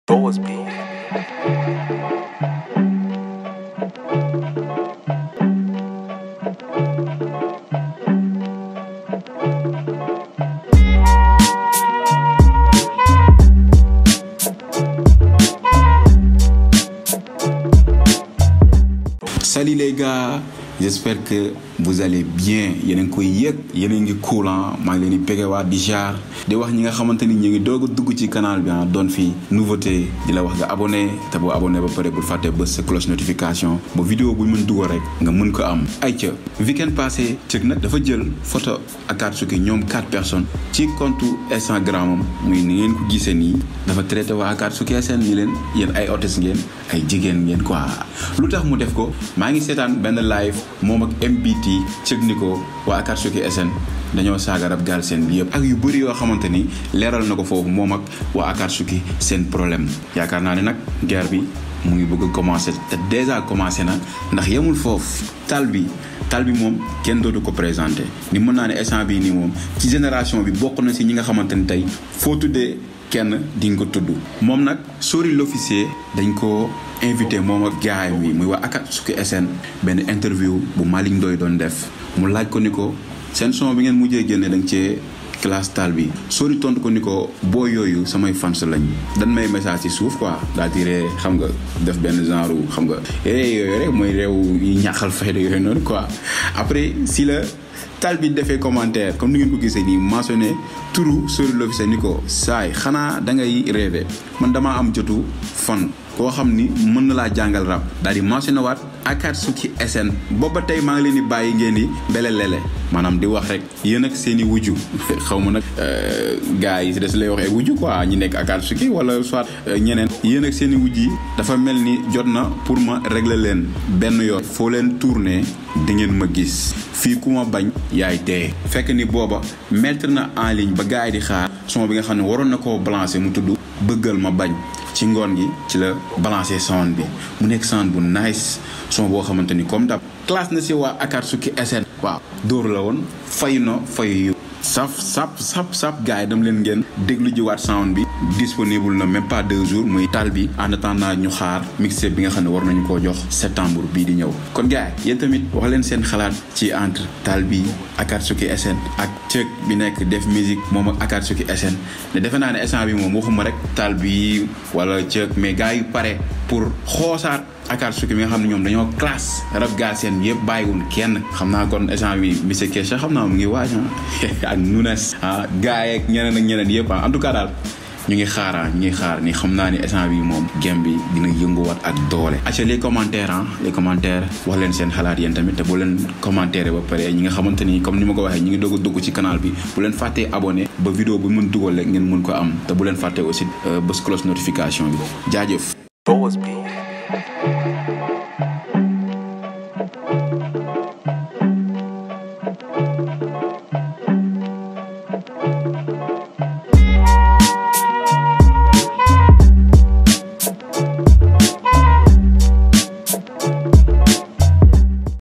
Boas Beat. Salut les gars, j'espère que vous allez bien. Yéen a ngi koy yëg yéen a ngi cool maa ngi leen di bégewaat di jaar di wax ñi nga xamante ni ñu ngi doog a dugg ci canal bi doon fi nouveauté di la wax nga abonné te boo abonné ba pare bul fàtte bës sa cloche notification ba vidéo bu mën dugal rek nga mën ko am. ayca weekend passé Cëg nag dafa jël photo Akatsuki ñoom 4 personnes ci compte Instagram am muy ni ngeen ko gisee nii dafa traité waa Akatsuki SN ni leen yéen ay hôtesse ngeen ay jigéen ngeen quoi. lu tax mu def ko maa ngi seetaan benn live moom ak MBT Cëg ni ko waa Akatsuki SN dañoo saaga rap Galsen bi yëpp ak yu bëri yoo xamante ni leeral na ko foofu moom ak waa Akatsuki seen problème. yaakaar naa ne nag guerre bi mu ngi bëgg a commencé te déjà commencé na ndax yemul foofu tal bi moom kenn dootu ko présenté ni mën naa ne instant bii nii moom ci génération bi bokk na si ñi nga xamante ni tey foo tuddee kenn di nga ko tudd. moom nag Sori l'officier dañ ko invité moom ak gaay bi muy waa Akatsuki SN benn interview bu Malick Ndoye doon def mu laaj ko ni ko seen son bi ngeen mujjee génne da nga cee classe tal bi Sori tontu ko ni ko boo yooyu samay fans lañ dan may message ci suuf quoi daa tiré xam nga def benn genre xam nga yooyu rek mooy réew yi ñàkkal fayda yooyu noonu quoi. après si la tal bi defee commentaire comme ni ngeen ko gisee nii mentionné turu Sori l'officier ni ko saay xanaa da ngay rêvé man damaa am jotu fan koo xam ni mën na laa jàngal rap daal di mentionné waat Akatsuki SN booba tey maa ngi leen di bàyyi ngeen di mbelelele maanaam di wax rek yéen ak seen i wujju xaw ma nag gars yi si des lay wax ay wujju quoi ñi nekk Akatsuki wala soit ñeneen yéen ak seen i wujj yi dafa mel ni jot na pour ma régler leen benn yoon foo leen tourné di ngeen ma gis fii ku ma bañ yaay teye fekk ni booba mettre na en ligne ba gars yi di xaar son bi nga xam ne waroon na koo balancer mu tudd bëggal ma bañ ci ngoon gi ci la balancer sound bi mu nekk sound bu nice son boo xamante ni comme dab classe na si waa Akatsuki SN waaw dóor la woon fayu na fayu sap gars yi dam leen ngeen déglu jiwaat sound bi disponible na même pas 2 jours muy tal bi en attendant ñu xaar mixtape bi nga xam ne war nañu koo jox septembre bii di ñëw. kon gars yi yéen tamit wax leen seen xalaat ci entre tal bi Akatsuki SN ak Cëg bi nekk def musique moom ak Akatsuki SN ne defe naa ne instant bi moom waxuma rek tal bi wala Cëg mais gars yu pare pour xoosaat Akatsuki bi nga xam ne ñoom dañoo classe rap Galsen yëpp bàyyiwul kenn xam naa kon instant bi Mr Kesha xam naa mu ngi waaj ak Nunes gars yeeg ñeneen ak ñeneen yëpp en tout cas daal ñu ngi xaar ni xam naa ni instant bi moom game bi dina yënguwaat ak doole. acca les commentaires wax leen seen xalaat yéen tamit te bu leen commentaire ba pare ñi nga xamante ni comme ni ma ko waxee ñi ngi doog a dugg ci canal bi bu leen fàttee abonné ba vidéo bu mën dugal rek ngeen mën ko am te bu leen fàttee aussi bës cloche notification bi jaajëf. Boas Beat.